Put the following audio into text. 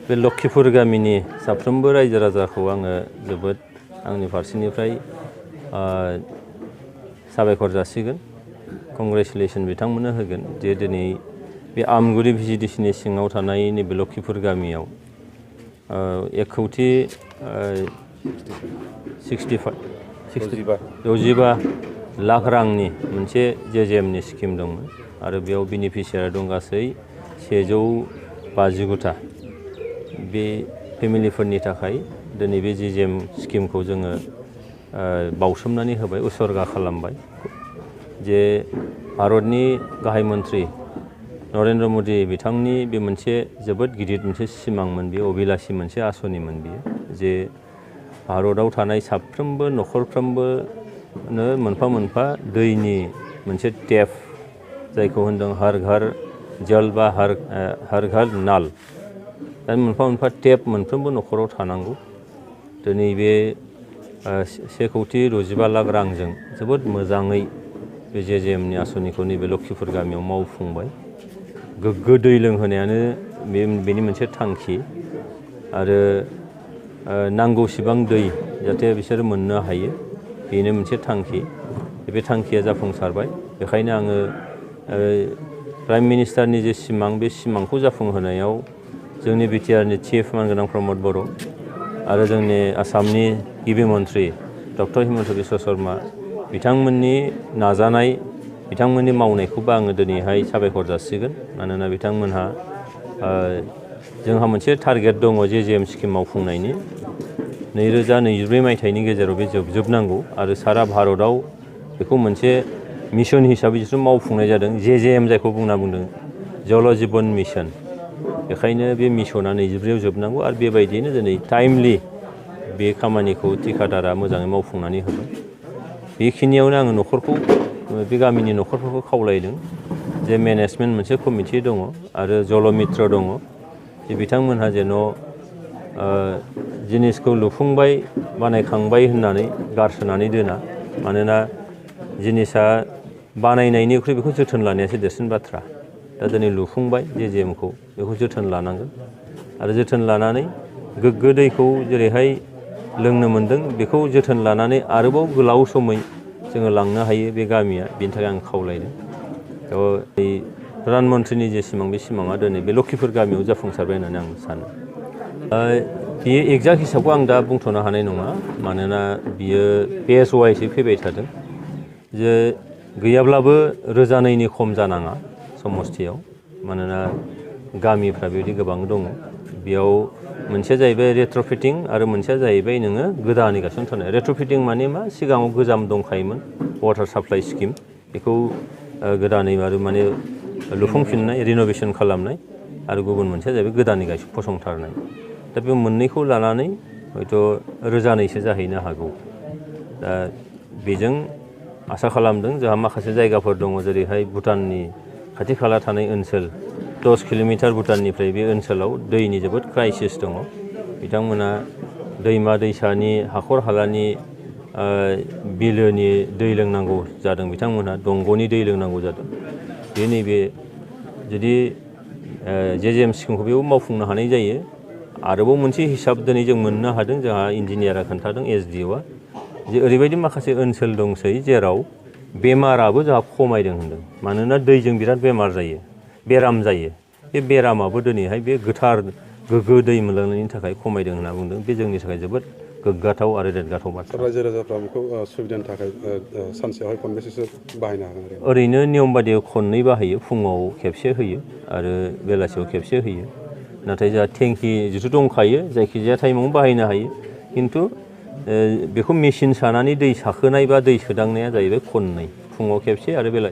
बे लक्षिपुर गामिनि साफ्रोमबो रायजो राजाखौ आङो जोबोद आंनि फारसेनिफ्राय साबायखर जासिगोन कंग्रेचुलेसन बिथांमोननो होगोन जे दिनै बे आमगुरि भिजिडिसिनि सिङाव थानाय नैबे लक्षिपुर गामियाव 65 लाख रांनि मोनसे जेजेएमनि स्किम दंमोन आरो बेयाव बेनिफिसियारि दं गासै 159टा बे फेमिलिफोरनि थाखाय दिनै बे जेजेएम स्किमखौ जोङो बावसोमनानै होबाय उसर्गा खालामबाय जे भारतनि गाहाय मन्त्रि नरेन्द्र मदि बिथांनि बे मोनसे जोबोद गिदिर मोनसे सिमांमोन बे अभिलाषी मोनसे आसनिमोन बियो जे भारताव थानाय साफ्रोमबो न'खरफ्रोमबोनो मोनफा मोनफा दैनि मोनसे टेप जायखौ होनदों हर घर जल बा हर घर नाल दा मोनफा मोनफा टेप मोनफ्रोमबो न'खराव थानांगौ दिनै बे 1,65 लाख रांजों जोबोद मोजाङै बे जेजेएमनि आसनिखौ नैबे लक्षिपुर गामियाव मावफुंबाय गोग्गो दै लोंहोनायानो बेनि मोनसे थांखि आरो नांगौसिबां दै जाहाथे बिसोर मोननो हायो बेनो मोनसे थांखि बे थांखिया जाफुंसारबाय बेखायनो आङो प्राइम मिनिस्टारनि जे सिमां बे सिमांखौ जाफुंहोनायाव जोंनि बिटिआरनि चिफ मानगोनां प्रमद बर' आरो जोंनि आसामनि गिबि मन्त्रि डक्टर हिमन्त बिश्व शर्मा बिथांमोननि नाजानाय बिथांमोननि मावनायखौबो आङो दिनैहाय साबायखर जासिगोन मानोना बिथांमोनहा जोंहा मोनसे टारगेट दङ जेजेएम स्किम मावफुंनायनि 2024 मायथाइनि गेजेराव बे जोबजोबनांगौ आरो सारा भारतआव बेखौ मोनसे मिशन हिसाबै बिसोर मावफुंनाय जादों जेजेएम जायखौ बुंदों जल जीवन मिशन बेखायनो बे मिशना 24आव जोबनांगौ आरो बेबायदियैनो दिनै टाइमलि बे खामानिखौ ठिकादारा मोजाङै मावफुंनानै होबाय बेखिनियावनो आङो न'खरखौ बे गामिनि न'खरफोरखौ खावलायदों जे मेनेजमेन्ट मोनसे कमिटि दङ आरो जल मित्र दङ जे बिथांमोनहा जेन' जिनिसखौ लुफुंबाय बानायखांबाय होननानै गारसोनानै दोना मानोना जिनिसा बानायनायनिख्रुइ बेखौ जोथोन लानायासो देरसिन बाथ्रा दा दिनै लुफुंबाय जेजेएमखौ बेखौ जोथोन लानांगोन आरो जोथोन लानानै गोग्गो दैखौ जेरैहाय लोंनो मोन्दों बेखौ जोथोन लानानै आरोबाव गोलाव समै जोङो लांनो हायो बे गामिया बेनि थाखाय आं खावलायदों प्रधान मन्त्रिनि जे सिमां बे सिमाङा दिनै बे लक्षिपुर गामियाव जाफुंसारबाय होननानै आं सानो बियो एक्जाक्ट हिसाबखौ आं दा बुंथ'नो हानाय नङा मानोना बियो पेज वाइसै फैबाय थादों जे गैयाब्लाबो 1,200नि खम जानाङा समस्थियाव मानोना गामिफ्रा बेबायदि गोबां दङ बेयाव मोनसेया जाहैबाय रेट्र'फिटिं आरो मोनसेया जाहैबाय नोङो गोदानै गायसनथारनाय रेट्र'फिटिं माने मा सिगाङाव गोजाम दंखायोमोन वाटार साप्लाइ स्किम बेखौ गोदानै आरो माने लुफुंफिननाय रिन'भेसन खालामनाय आरो गुबुन मोनसेया जाहैबाय गोदानै फसंथारनाय दा बे मोननैखौ लानानै हयथ' 1,200सो जाहैनो हागौ दा बेजों आसा खालामदों जोंहा माखासे जायगाफोर दङ जेरैहाय भुटाननि खाथि खाला थानाय ओनसोल 10 किल'मिटार भुटाननिफ्राय बे ओनसोलाव दैनि जोबोद क्राइसिस दङ बिथांमोना दैमा दैसानि हाखर हालानि बिलोनि दै लोंनांगौ जादों बिथांमोनहा दंग'नि दै लोंनांगौ जादों बे नैबे जुदि जेजेएम स्किमखौ बेयाव मावफुंनो हानाय जायो आरोबाव मोनसे हिसाब दिनै जों मोननो हादों जोंहा इन्जिनियारा खोन्थादों एसडिअ'आ जे ओरैबायदि माखासे ओनसोल दंसै जेराव बेमाराबो जोंहा खमायदों होनदों मानोना दैजों बिराद बेराम जायो बे बेरामाबो दिनैहाय बे गोथार गोग्गो दै मोनलोंनायनि थाखाय खमायदों होनना बुंदों बे जोंनि थाखाय जोबोद गोग्गाथाव आरो देरगाथाव बाथ्रा रायजो राजाफ्रा बेखौ सुबिदानि थाखाय सानसेयावहाय खनबेसेसो बाहायनो हागोन ओरैनो नियम बादियै खननै बाहायो फुङाव खेबसे होयो आरो बेलासियाव खेबसे होयो नाथाय जोंहा टेंकि जिथु दंखायो जायखिजाया टाइमावनो बाहायनो हायो खिन्थु बेखौ मेचिन सानानै दै साखोनाय बा दै सोदांनाया जाहैबाय खननै फुङाव खेबसे आरो बेलासियाव